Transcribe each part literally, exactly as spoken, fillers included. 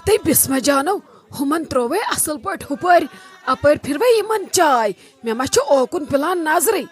تہٕ بسمہ جانو، ہُمن ترووے اصل پٲٹھۍ ہُپٲرۍ، اپٲرۍ پھروے یِمن چاے۔ مےٚ ما چھُ اوکُن پِلان نظرٕے؟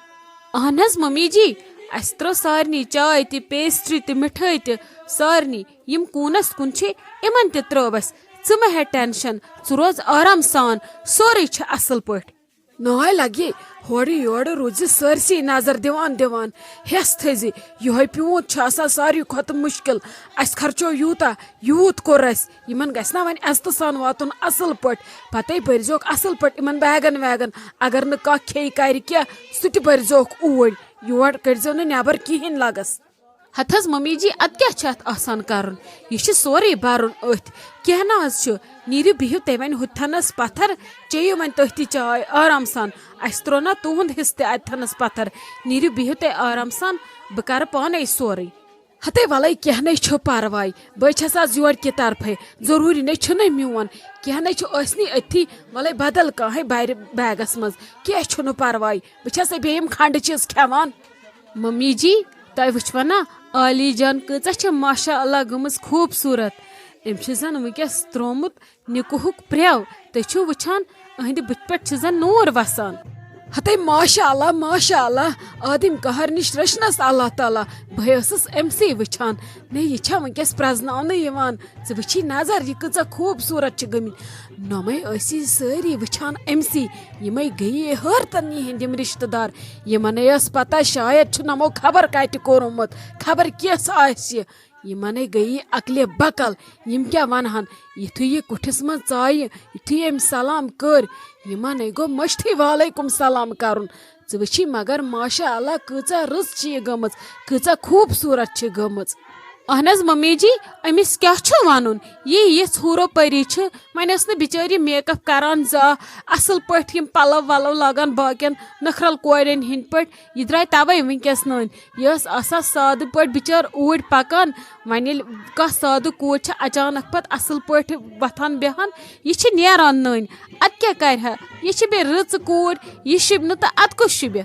اہن حظ ممی جی، اسہِ ترٲو سارنٕے چاے تہِ، پیسٹری تہِ، مِٹھٲے تہِ، سارنٕے۔ یِم کوٗنس کُن چھِ، یِمن تہِ ترٲو اسہِ۔ ژٕ مہ ہےٚ ٹینشن، ژٕ روز آرام سان، سورُے چھُ اصل پٲٹھۍ۔ ناے لگہِ ہورٕ یورٕ روٗزِ سٲرسٕے نظر دِوان دِوان۔ ہٮ۪س تھٲوزِ، یِہوٚے پیوٗنت چھُ آسان ساروی کھۄتہٕ مُشکِل۔ اسہِ خرچو یوٗتاہ، یوٗت کوٚر اسہِ۔ یِمن گژھِ نا وۄنۍ عزتہٕ سان واتُن اصل پٲٹھۍ۔ پتے بٔرزیوکھ اصل پٲٹھۍ یِمن بیگن ویگن۔ اگر نہٕ کانٛہہ کھیٚیہِ کرِ کینٛہہ، سُہ تہِ بٔرزیوکھ اوٗرۍ۔ یور کٔڑزیو نہٕ نٮ۪بر کِہیٖنۍ لگس۔ ہتہٕ حظ ممی جی، ادٕ کیٛاہ چھُ اتھ آسان کرُن؟ یہِ چھُ سورُے برُن أتھۍ۔ کینٛہہ نہ حظ چھُ، نیٖرِو بِہِو تُہۍ وۄنۍ ہُتھنس پتھر، چیٚیِو وۄنۍ تُہۍ تہِ چاے آرام سان۔ اسہِ تروو نا تُہُنٛد حصہٕ تہِ اتھنس پتھر۔ نیٖرِو بِہِو تُہۍ آرام سان، بہٕ کرٕ پانے سورُے۔ ہتے ولے کینٛہہ نے چھُ پرواے، بہٕ چھس آز یورکہِ طرفے، ضروٗری نے چھُنہٕ میون۔ کینٛہہ نے چھُ ٲسنٕے أتھی، ولے بدل کانٛہہ بَرِ بیگس منٛز، کینٛہہ چھُنہٕ پرواے، بہٕ چھسے بیٚیہِ یِم کھنڈٕ چیٖز کھٮ۪وان۔ ممی جی، تۄہہِ وٕچھوا نا، عالی جان کۭژاہ چھےٚ ماشاء اللہ گٔمٕژ خوٗبصوٗرت۔ أمۍ چھُ زن وٕنکیٚس تروومُت نِکوہُک پرٛٮ۪و۔ تُہۍ چھِو وٕچھان، أہنٛدِ بٕتھِ پٮ۪ٹھ چھِ زن نوٗر وسان۔ ہتے ماشاء اللہ، ماشاء اللہ، آدم قہر نِش رٔچھنس اللہ تعالیٰ۔ بہٕ ٲسٕس أمۍ سٕے وٕچھان، نے یہِ چھا وٕنکیٚس پرٛزناونہٕ یِوان؟ ژٕ وٕچھی نظر، یہِ کۭژاہ خوٗبصوٗرت چھِ گٔمٕتۍ۔ نۄمے ٲسی سٲری وٕچھان أمۍ سٕے، یِمے گٔیی حٲرتن یِہنٛدۍ یِم رشتہٕ دار۔ یِمنے ٲس پتہ شاید چھُ نۄمو خبر کتہِ کوٚرمُت، خبر کیس آسہِ۔ یِمنے گٔیی عقلہِ بکل، یِم کیٛاہ ونہن؟ یُتھُے یہِ کُٹھِس منٛز ژایہِ، یُتھُے أمۍ سلام کٔر، یِمنے گوٚو مٔشتھٕے وعلیکم سلام کرُن۔ ژٕ وٕچھی مگر ماشاء اللہ کۭژاہ رٕژ چھِ یہِ گٔمٕژ، کۭژاہ خوٗبصوٗرت چھِ گٔمٕژ۔ اہن حظ ممی جی، أمِس کیٛاہ چھُ ونُن؟ یہِ یِژھ حوٗرو پٔری چھِ، وۄنۍ ٲس نہٕ بِچٲرۍ یہِ میک اپ کران زانٛہہ، اصل پٲٹھۍ یِم پلو ولو لاگان باقین نکھرل کورٮ۪ن ہٕنٛدۍ پٲٹھۍ۔ یہِ درٛاے توے وٕنکیٚس نٔنۍ۔ یہِ ٲس آسان سادٕ پٲٹھۍ بِچٲر اوٗرۍ پکان۔ وۄنۍ ییٚلہِ کانٛہہ سادٕ کوٗر چھِ اچانک پتہٕ اصل پٲٹھۍ وۄتھان بیٚہان، یہِ چھِ نیران نٔنۍ۔ ادٕ کیٛاہ کرِ ہا؟ یہِ چھِ بیٚیہِ رٕژ کوٗر، یہِ شِبہِ نہٕ تہٕ ادٕ کُس شِبہِ؟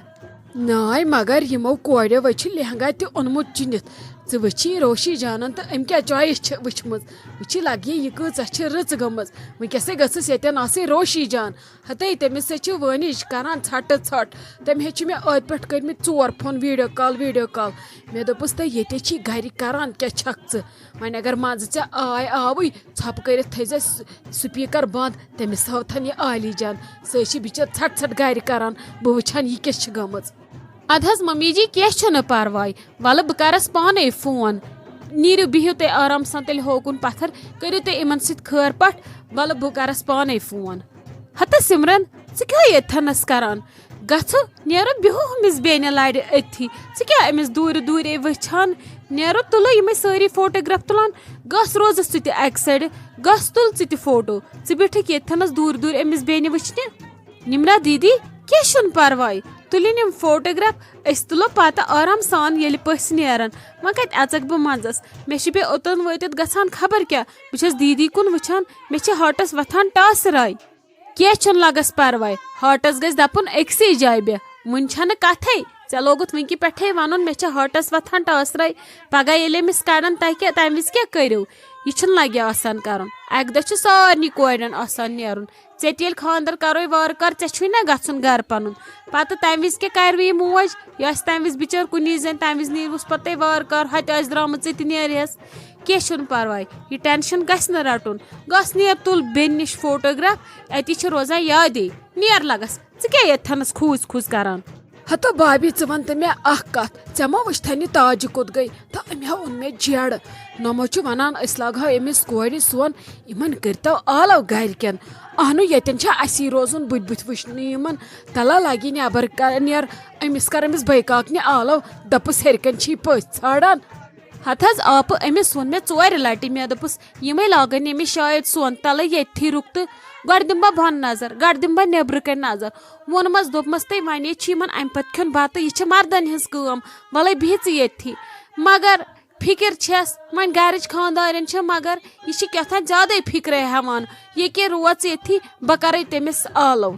ناے، مگر یِمو کورٮ۪و ہے چھُ لہنگا تہِ اوٚنمُت چُنِتھ۔ ژٕ وٕچھی روشی جانن تہٕ أمۍ کیٛاہ choice چھِ وٕچھمٕژ۔ وٕچھی لگہِ یہِ کۭژاہ چھِ رٕژ گٔمٕژ۔ وٕنکیٚسٕے گٔژھٕس ییٚتٮ۪ن آسٕنۍ روشی جان۔ ہتے تٔمِس سۭتۍ چھِ وٲنِج کران ژھٹہٕ ژھٹھ۔ تٔمۍ ہے چھِ مےٚ أتھۍ پٮ۪ٹھ کٔرمٕتۍ ژور phone, video call، video call۔ مےٚ دوٚپُس، تہٕ ییٚتے چھی گرِ کران کیٛاہ چھکھ ژٕ؟ وۄنۍ اگر منٛزٕ ژےٚ آے آوٕے، ژھۄپہٕ کٔرِتھ تھٲیزِ سُہ speaker بنٛد، تٔمِس ہٲوتھن یہِ عالی جان۔ سۄ چھِ بِچٲر ژھٹھ ژھٹھ گرِ کران، بہٕ وٕچھان یہِ کیٛاہ چھِ گٔمٕژ۔ ادٕ حظ ممی جی، کینٛہہ چھُنہٕ پرواے، ولہٕ بہٕ کرس پانے فون۔ نیٖرِو بِہِو تُہۍ آرام سان تیٚلہِ ہوکُن پتھر، کٔرِو تُہۍ یِمن سۭتۍ خٲر پٹھ، ولہٕ بہٕ کرس پانے فون۔ ہتہٕ سمرن، ژٕ کیٛاہ ییٚتھنس کران؟ گژھو نیرو، بیٚہو ہُمِس بیٚنہِ لرِ أتھی۔ ژٕ کیٛاہ أمِس دوٗرِ دوٗرے وٕچھان؟ نیرو تُلو یِمے سٲری فوٹوگراف تُلان۔ گژھ روزس ژٕ تہِ اکہِ سایڈٕ، گژھ تُل ژٕ تہِ فوٹو۔ ژٕ بیٖٹھکھ ییٚتھنس دوٗرِ دوٗرِ أمِس بیٚنہِ وٕچھنہِ۔ نمرہ دیدی، کینٛہہ چھُنہٕ پرواے، تُلِن یِم فوٹوگراف، أسۍ تُلو پتہٕ آرام سان ییٚلہِ پٔژھۍ نیرن۔ وۄنۍ کتہِ اژکھ بہٕ منٛزس؟ مےٚ چھِ بیٚیہِ اوٚتن وٲتِتھ گژھان خبر کیٛاہ۔ بہٕ چھس دیدی کُن وٕچھان، مےٚ چھِ ہاٹس وۄتھان ٹاسہٕ راے۔ کینٛہہ چھُنہٕ لگس پرواے، ہاٹس گژھِ دپُن أکسٕے جایہِ بیٚہہ، وُنہِ چھنہٕ کتھے۔ ژےٚ لوگُتھ وٕنکہِ پٮ۪ٹھے ونُن، مےٚ چھِ ہاٹس وۄتھان ٹاسہٕ راے۔ پگاہ ییٚلہِ أمِس کڑن، تۄہہِ کیٛاہ، تمہِ وِزِ کیٛاہ کٔرِو؟ یہِ چھُنہٕ لگہِ آسان کرُن۔ اکہِ دۄہ چھُ سارنٕے کورٮ۪ن آسان نیرُن۔ ژےٚ تہِ ییٚلہِ خانٛدر کرے وارٕ کار، ژےٚ چھُے نہ گژھُن گرٕ پنُن؟ پتہٕ تمہِ وِزِ کیٛاہ کرِوٕ یہِ موج؟ یہِ آسہِ تمہِ وِزِ بِچٲر کُنی زٔنۍ، تمہِ وِزِ نیرِوُس پتہٕ تۄہہِ وارٕ کار، ہۄتہِ آسہِ درامٕژ، ژٕ تہِ نیرِہس۔ کینٛہہ چھُنہٕ پرواے، یہِ ٹینشن گژھِ نہٕ رٹُن۔ گژھ نیر تُل بیٚنہِ نِش فوٹوگراف، اتی چھِ روزان یادے۔ نیر لگس، ژٕ کیٛاہ ییٚتھنس کھوٗژ کھوٗژ کران؟ ہتو بابی، ژٕ ون تہٕ مےٚ اکھ کتھ، ژےٚ ما وٕچھتھن یہِ تاجہِ کوٚت گٔے؟ تہٕ أمۍ ہا اوٚن مےٚ جیڑٕ۔ نۄمو چھُ ونان، أسۍ لاگہو أمِس کورِ سون، یِمن کٔرتو آلو گرِکٮ۪ن۔ اہنُو، ییٚتٮ۪ن چھا اسی روزُن، بٕتھِ بٕتھِ وٕچھنہٕ یِمن؟ تلا لاگی نٮ۪بر کر نیر، أمِس کر أمِس بٲے کاکنہِ آلو، دپُس ہیرِ کنۍ چھی پٔژھۍ ژھانڈان۔ ہتہٕ حظ آپہٕ، أمِس ووٚن مےٚ ژورِ لٹہِ، مےٚ دوٚپُس، یِمے لاگن أمِس شاید سون تلے ییٚتھی رُک تہٕ گۄڈٕ دِمہٕ بہٕ بۄنہٕ نظر، گۄڈٕ دِمہٕ بہٕ نیٚبرٕ کنۍ نظر۔ ووٚنمس، دوٚپمس، تہٕ ونے چھی یِمن امہِ پتہٕ کھیوٚن بتہٕ، یہِ چھِ مردن ہٕنٛز کٲم، ولے بِہہ ژٕ ییٚتھی۔ مگر فکر چھس، وۄنۍ گرٕچ خاندارٮ۪ن چھِ، مگر یہِ چھِ کیٛاہ تام زیادے فکرے ہٮ۪وان۔ ییٚکیٛاہ روز ژٕ ییٚتھی، بہٕ کرے تٔمِس آلو۔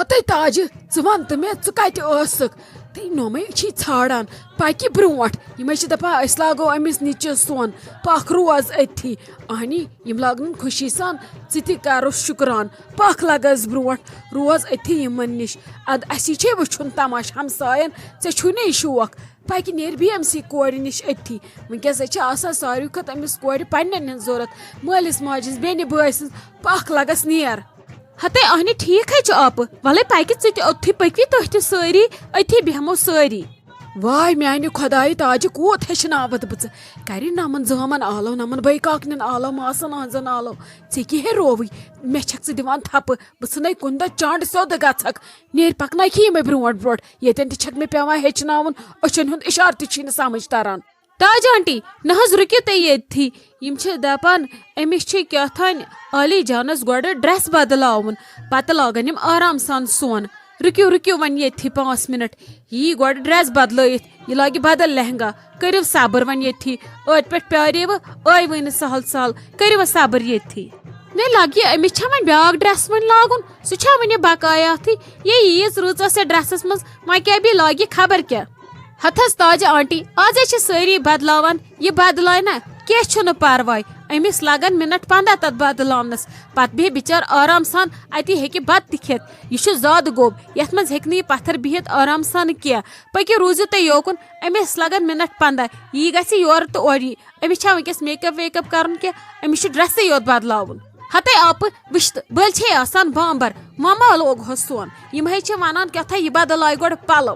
ہتے تاجہِ، ژٕ ون تہٕ مےٚ، ژٕ کتہِ ٲسٕکھ؟ تہٕ نومے چھی ژھانڈان، پکہِ برونٹھ۔ یِمے چھِ دپان، أسۍ لاگو أمِس نِچہِ سۄن، پکھ روز أتھی۔ اہنی، یِم لاگن خوشی سان، ژٕ تہِ کرُس شُکران، پکھ لگس برونٹھ، روز أتھی یِمن نِش۔ اد اسی چھے وٕچھُن تماش ہمساین، ژےٚ چھُے نے شوق، پکہِ نیرِ بیٚیہِ أمۍ سٕے کورِ نِش أتھی۔ وٕنکیٚس چھِ آسان ساروی کھۄتہٕ أمِس کورِ پننٮ۪ن ہٕنٛز ضوٚرتھ، مٲلِس ماجہِ ہٕنٛز، بیٚنہِ بٲے سٕنٛز، پکھ لگس نیر۔ ہتے اہنہِ، ٹھیک ہے چھُ آپہٕ، ولے پکہِ ژٕ تہِ اوٚتتھٕے، پٔکوِ تُہۍ تہِ سٲری، أتھی بیٚہمو سٲری۔ واے میانہِ خۄدایہِ تاجہِ، کوٗت ہیٚچھناوتھ بہٕ ژٕ، کرِ نمن زٲمن آلو، نمن بٲے کاکنٮ۪ن آلو، ماسن آنزن آلو، ژےٚ کیٛاہ ہے رووٕے، مےٚ چھکھ ژٕ دِوان تھپہٕ، بہٕ ژھٕنے کُنہِ دۄہ چانڈ سیوٚد گژھکھ، نیرِ پکناوکھِ یِمے برونٹھ برونٹھ، ییٚتٮ۪ن تہِ چھکھ مےٚ پٮ۪وان ہیٚچھناوُن، أچھن ہُنٛد اشارٕ تہِ چھی نہٕ سمجھ تران۔ تاج آنٹی، نہ حظ، رُکِو تُہۍ ییٚتھی۔ یِم چھِ دپان، أمِس چھِ کیٛاہ تھانۍ عالی جانس گۄڈٕ ڈریس بدلاوُن، پتہٕ لاگن یِم آرام سان سون۔ رُکِو، رُکِو وۄنۍ ییٚتھی پانٛژھ منٹ۔ یہِ یی گۄڈٕ ڈریس بدلٲیِتھ، یہِ لاگہِ بدل لہنگا۔ کٔرِو صبر وۄنۍ ییٚتھی، ٲدۍ پٮ۪ٹھ پیاریوٕ، ٲیوٕے نہٕ سہل سہل۔ کٔرِو وۄنۍ صبر ییٚتھی۔ مےٚ لگہِ، أمِس چھا وۄنۍ بیاکھ ڈریس وۄنۍ لاگُن؟ سُہ چھا وُنہِ بقایاتھٕے؟ یہِ ییٖژ رٕژ ٲس یتھ ڈریسس منٛز، وۄنۍ کیٛاہ بیٚیہِ لاگہِ خبر کیٛاہ؟ ہتس تاجہِ آنٹی، آز ہے چھِ سٲری بدلاوان، یہِ بدلاے نہ، کینٛہہ چھُنہٕ پرواے۔ أمِس لگن منٹ پنٛداہ تتھ بدلاونس، پتہٕ بیٚہہِ بچار آرام سان، اتی ہیٚکہِ بتہٕ تہِ کھٮ۪تھ۔ یہِ چھُ زیادٕ گوٚب، یتھ منٛز ہیٚکہِ نہٕ یہِ پتھر بِہِتھ آرام سان کینٛہہ۔ پٔکِو، روٗزِو تُہۍ یوکُن، أمِس لگن منٹ پنٛداہ، یی گژھِ یورٕ تہٕ اورٕ یی۔ أمِس چھا وٕنکیٚس میک اپ ویک اپ کرُن کینٛہہ؟ أمِس چھُ ڈریسٕے یوت بدلاوُن۔ ہتے آپہٕ، وٕچھ تہٕ، بٔلۍ چھے آسان بامبر، ماما لوگ ہوس سون۔ یِم ہے چھِ ونان کیٛاہ تھا یہِ بدلاے گۄڈٕ پلو۔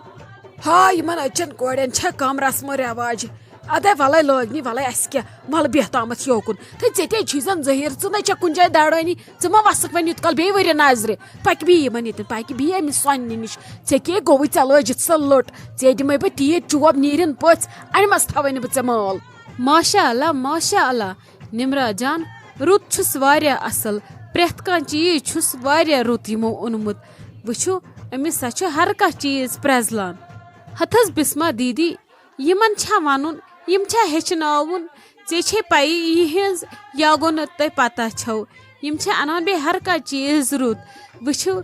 ہا، یِمن أچن کورٮ۪ن چھےٚ کم رسم و رواج۔ ادے ولے لٲگنی، ولے اسہِ کیٛاہ، ولہٕ بیٚہہ تامتھ یوکُن۔ تہٕ ژےٚ تے چھُے زن ظٲہِر، ژٕ نے چھےٚ کُنہِ جایہِ دڑٲنی، ژٕ ما وسکھ وۄنۍ یوٗت کال بیٚیہِ ؤرِ نظرِ؟ پکہِ بیٚیہِ یِمن ییٚتٮ۪ن، پکہِ بیٚیہِ أمِس سۄنہِ نِش۔ ژےٚ کیٛاہ گوٚوُے، ژےٚ لٲجِتھ سۄ لٔٹ، ژےٚ دِمے بہٕ تیٖژ چوب نیٖرِن پٔژھۍ، انہِ منٛز تھاوے نہٕ بہٕ ژےٚ مال۔ ماشاء اللہ، ماشاء اللہ، نمرا جان، رُت چھُس واریاہ اصل، پرٛٮ۪تھ کانٛہہ چیٖز چھُس واریاہ رُت یِمو اوٚنمُت۔ وٕچھِو، أمِس سا چھُ ہر کانٛہہ چیٖز پرٛزلان۔ ہتس بسمہ دیدی، یِمن چھا ونُن، یِم چھا ہیٚچھناوُن، ژےٚ چھے پَیی یِہِنٛز یا گوٚو نہٕ تۄہہِ پتہ چھو، یِم چھِ انان بیٚیہِ ہر کانٛہہ چیٖز رُت۔ وٕچھِو،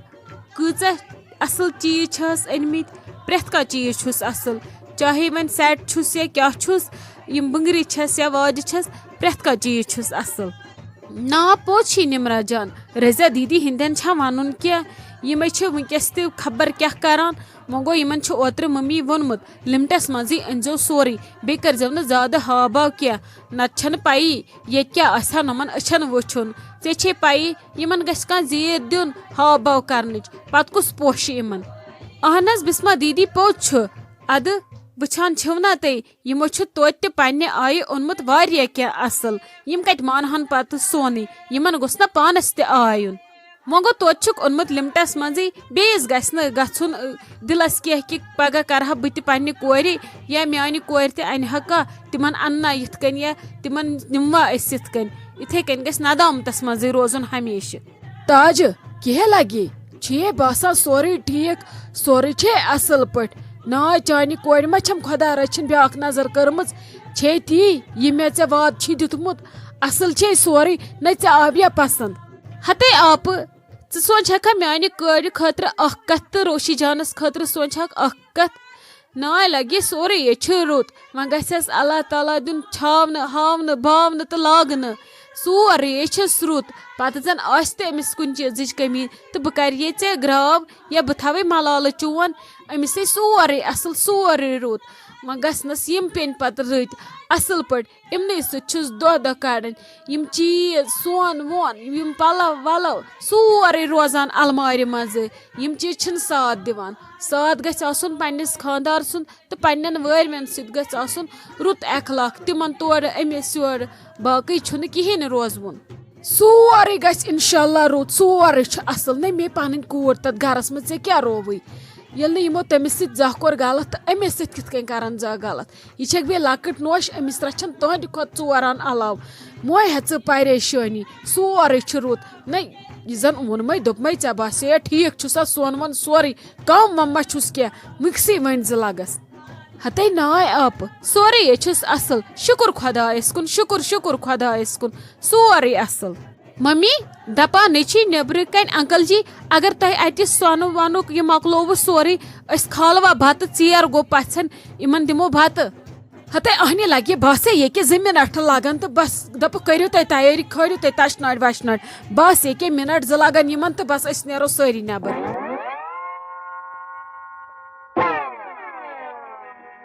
کۭژاہ اصل چیٖز چھِ ہس أنمٕتۍ، پرٛٮ۪تھ کانٛہہ چیٖز چھُس اصل، چاہے وۄنۍ سیٹ چھُس یا کیٛاہ چھُس، یِم بٕنٛگرِ چھَس یا واجہِ چھَس، پرٛٮ۪تھ کانٛہہ چیٖز چھُس اصل۔ نا، پوٚز چھی نمرا جان، رضیہ دیدی ہٕنٛدٮ۪ن چھا ونُن کینٛہہ؟ یِمے چھِ وٕنکیٚس تہِ خبر کیٛاہ کران۔ وۄنۍ گوٚو، یِمن چھُ اوترٕ مٔمی ووٚنمُت، لِمٹس منٛزٕے أنۍزیو سورُے، بیٚیہِ کٔرۍزیو نہٕ زیادٕ ہاو باو کینٛہہ، نتہٕ چھنہٕ پَیی ییٚتہِ کیٛاہ آسہِ ہا نۄمن أچھن وٕچھُن۔ ژےٚ چھے پَیی، یِمن گژھِ کانٛہہ زیٖر دیُن ہاو باو کرنٕچ، پتہٕ کُس پوشہِ یِمن؟ اہن حظ بسمہ دیدی، پوٚز چھُ۔ ادٕ وٕچھان چھِو نا تُہۍ، یِمو چھُ توتہِ تہِ پننہِ آیہِ اوٚنمُت واریاہ کینٛہہ اصل۔ یِم کتہِ مانہٕ ہن پتہٕ سونٕے؟ یِمن گوٚژھ نا پانس تہِ آے یُن۔ وۄنۍ گوٚو، توتہِ چھُکھ اوٚنمُت لِمٹس منٛزٕے، بیٚیِس گژھِ نہٕ گژھُن، ٲ، دِلس کینٛہہ کہِ پگاہ کرٕ ہا بہٕ تہِ پننہِ کورِ یا میانہِ کورِ تہِ انہِ ہا کانٛہہ، تِمن انہٕ نا یِتھ کٔنۍ یا تِمن نِموا أسۍ یِتھ کٔنۍ۔ یِتھے کٔنۍ گژھِ ندامتس منٛزٕے روزُن ہمیشہِ۔ تاجہِ، کیٛاہ لگی؟ چھُ یے باسان سورُے ٹھیٖک، سورُے چھے اصل پٲٹھۍ؟ نا، چانہِ کورِ ما چھم خۄدا رٔچھِن بیاکھ نظر کٔرمٕژ؟ چھے تی، یہِ مےٚ ژےٚ وعدٕ چھی دیُتمُت، اصل چھے سورُے، نہ ژےٚ آو یا پسند؟ ہتے آپہٕ، ژٕ سونٛچہکھا میانہِ کورِ خٲطرٕ اکھ کتھ تہٕ روشی جانس خٲطرٕ سونٛچہکھ اکھ کتھ؟ ناے لگہِ سورُے، یے چھُ رُت۔ وۄنۍ گژھٮ۪س اللہ تعالیٰ دیُن چھاونہٕ، ہاونہٕ، باونہٕ تہٕ لاگنہٕ۔ سورُے یے چھُس رُت۔ پتہٕ زن آسہِ تہِ أمِس کُنہِ چیٖزٕچ کٔمی تہٕ بہٕ کرٕ یے ژےٚ گراو یا بہٕ تھاوے ملالہٕ چون۔ أمِس ہے سورُے اصل، سورُے رُت۔ وۄنۍ گژھنس یِم پیٚنۍ پتہٕ رٕتۍ اصل پٲٹھۍ۔ یِمنٕے سۭتۍ چھُس دۄہ دۄہ کڑان۔ یِم چیٖز، سون وون، یِم پلو ولو، سورُے روزان المارِ منٛزٕے۔ یِم چیٖز چھِنہٕ ساتھ دِوان۔ ساتھ گژھِ آسُن پننِس خانٛدار سُنٛد تہٕ پننٮ۪ن وٲرۍوٮ۪ن سۭتۍ گژھِ آسُن رُت اخلاق، تِمن تورٕ أمِس یورٕ، باقٕے چھُنہٕ کِہیٖنۍ روزوُن۔ سورُے گژھِ انشاءاللہ رُت، سورُے چھُ اصل۔ نہ، مےٚ پنٕنۍ کوٗر تتھ گرس منٛز، ژےٚ کیٛاہ رووٕے؟ ییٚلہِ نہٕ یِمو تٔمِس سۭتۍ زانٛہہ کوٚر غلط، تہٕ أمِس سۭتۍ کِتھ کٔنۍ کرن زانٛہہ غلط؟ یہِ چھکھ بیٚیہِ لۄکٕٹ نوش، أمِس رچھن تُہنٛدِ کھۄتہٕ ژور انہٕ علاوٕ۔ مۄے ہیٚژٕ پریشٲنی، سورُے چھُ رُت۔ نہ، یہِ زن ووٚنمَے، دوٚپمَے، ژےٚ باسے ٹھیٖک چھُ سا سون وۄن سورُے، کم وم ما چھُس کینٛہہ، مُکسٕے ؤنۍ زِ لگس۔ ہتے ناے آپہٕ، سورُے یے چھُس اصل، شُکُر خۄدایس کُن، شُکُر، شُکُر خۄدایس کُن، سورُے اصل۔ ممی، دپان نے چھی نیبرٕ کنۍ انکل جی، اگر تۄہہِ اتہِ سۄنہٕ وۄنُک یہِ مۄکلووٕ سورُے، أسۍ کھالوا بتہٕ، ژیر گوٚو پژھٮ۪ن، یِمن دِمو بتہٕ۔ ہتے اہنہِ لگہِ بس ییٚکہِ زٕ منٹ لگن تہٕ بس دپُکھ کٔرِو تُہۍ تیٲری، کھٲلِو تُہۍ تشنارِ وشنارِ، بس ییٚکہِ منٹ زٕ لگن یِمن تہٕ بس أسۍ نیرو سٲری نٮ۪بر۔